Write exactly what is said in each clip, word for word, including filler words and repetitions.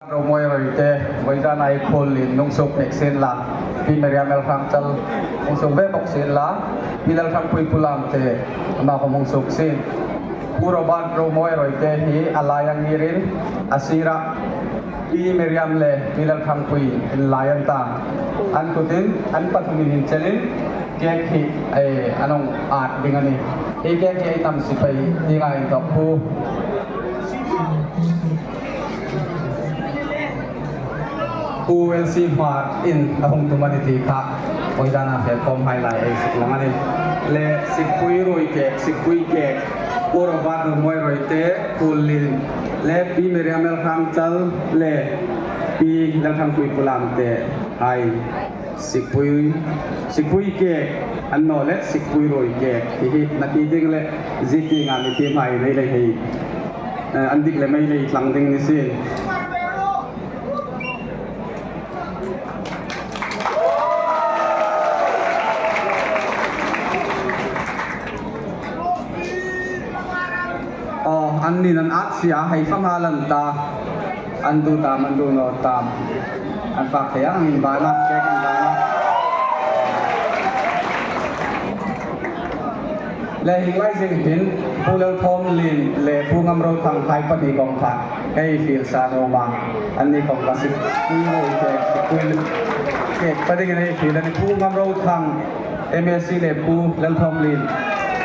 Romawi Roite, voizana ei khuollien hung suok pek sien la, Pi Miriam L. Hrangchal hung suok ve bawk sien la, Pi Lalthangpui Pulamte, ama khawm hung suok sien. Pu Robert Romawi Roite hi a lai a ngirin, a sira Pi Miriam le Pi Lalthangpui inlai an ta. An kutin, an pathumin inchelin, cake hi, eh, an hung at ding a nih. Hi cake hi ei tam si pei, ti ngai inthok Pu. Pu L C Hmar in a hung tum a ni ti kha, voizana fel khawm hai lai ei suklang a nih. Le Sikpui ruoi cake, Sikpui cake, Pu Robert Romawi Roite, khuollien, le Pi Miriam L. Hrangchal, le Pi Lalthangpui Pulamte, hai. Sikpui, Sikpui cake, annawleh Sikpui ruoi cake. Hi hi, na ti ding le, zie ti nga ni ti mai nei lei hei. Eh, an dik le mei lei tlang ding ni si. Aw, annin an at si a, hei fang a lan ta. An duh tam, an duh naw tam. An fak thei ang inbana, cake inbana. Le hi lai zing hin, Pu Lalthawmlien le Pu Ngamrothang hai pahni khawm kha ei fiel sa naw ma. Anni khawm kha Sikpui ruoi cake, Sikpui cake pa dingin ei fiel a nih. Pu Ngamrothang, M A C le Pu Lalthawmlien,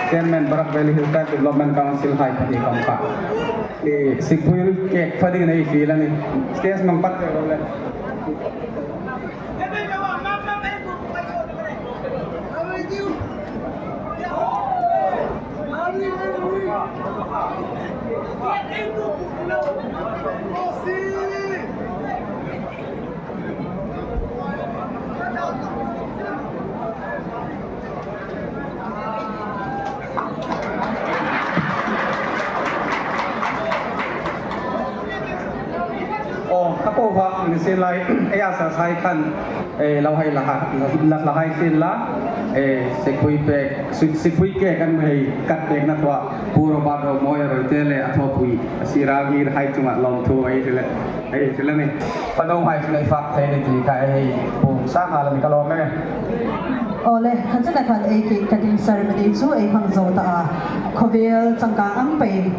Chairman Barak Valley Hill Tribes Development Council hai pahni khawm kha. Eh, Sikpui cake pa dingin ei fiel a nih. Stage mang pat pek ro le. Aw, ka po va, ni sien lai, ei a sa sai khan, ei lo hai la ha, la, la, la hai sien la, ei, Sikpui pek, Sik-, Sikpui cake kan hei kat pekna thua, Pu Robert Romawi Roite le a thawpui, a sira ngir hai chunga lawmthu ei ti le, ei ti le ni. Panuhai chu ei fak thei ni ti kha ei hei pung sa nghal a ni ka lawm e. Awle, khan chena khan ei cake cutting ceremony chu ei hmang zo ta a. Khawvel changkang ang pei,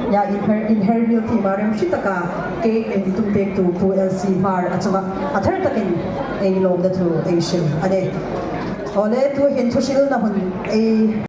ya, inher, inher mil ti ma rem hri taka cake ei tum pektu Pu L C Hmar a chunga a thar takin ei lawmna thu ei hril a nih. Awle, tuhin thuhrilna hun ei